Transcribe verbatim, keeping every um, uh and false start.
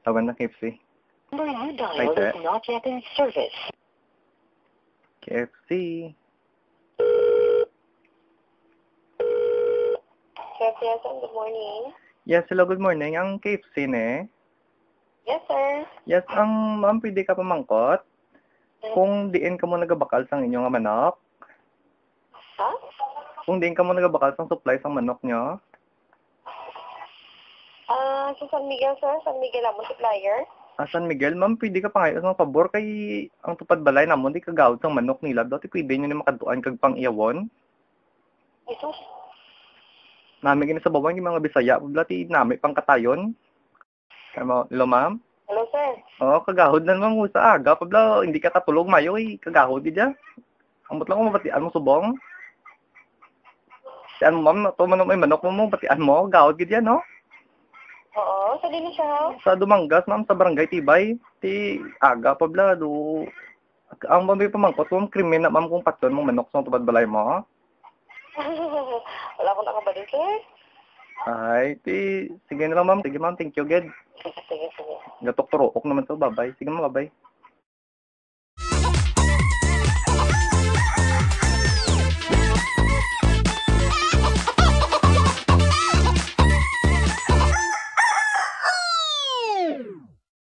Tawagan na K F C. Number you dialed is not yet in service. K F C. K F C, good morning. Yes, hello, good morning. Ang K F C ni? Yes, sir. Yes, ang ma'am, pwede ka pamangkot? Yes. Kung diin kamo nagabakal sang inyo nga manok? Ha? Kung diin kamo nagabakal sang supply sang manok nyo? Ah, sa San Miguel, sir. San Miguel amon supplier. Ah, San Miguel, ma'am, pwede ka pangayo sang pabor kay ang tupad balay namon di kagahod sang manok nila. Daw ti pwede nyo ni makadtuan kag pang-iyawon? Jesus. Nami gini sa bawang yung mga Bisaya, pabla ti nami pang katayon. Kamo, hello, ma'am? Hello, sir. Oo, kagahod na, ma'am. Sa aga pabla, hindi ka katulog mayo, eh. Kagahod gid yan. Ambot lang kung mabatian mo subong. Batian mo, ma'am, to man may manok mo, mo, batian mo, gahod gid yan, no? Oo, sa din siya, ha? Sa Dumangas, ma'am, sa Barangay Tibay. Ti aga pabla, do, ang mami pamangkot, ma'am, krimen na, ma'am, kung patyon mong manok sa tubad balay mo, ha? Wala akong nakabalo, sir. Ay, ti, sige na lang, ma'am. Sige, ma'am, thank you, gid. Sige, sige. Gatok turuok naman to, babay. Sige, ma'am, babay.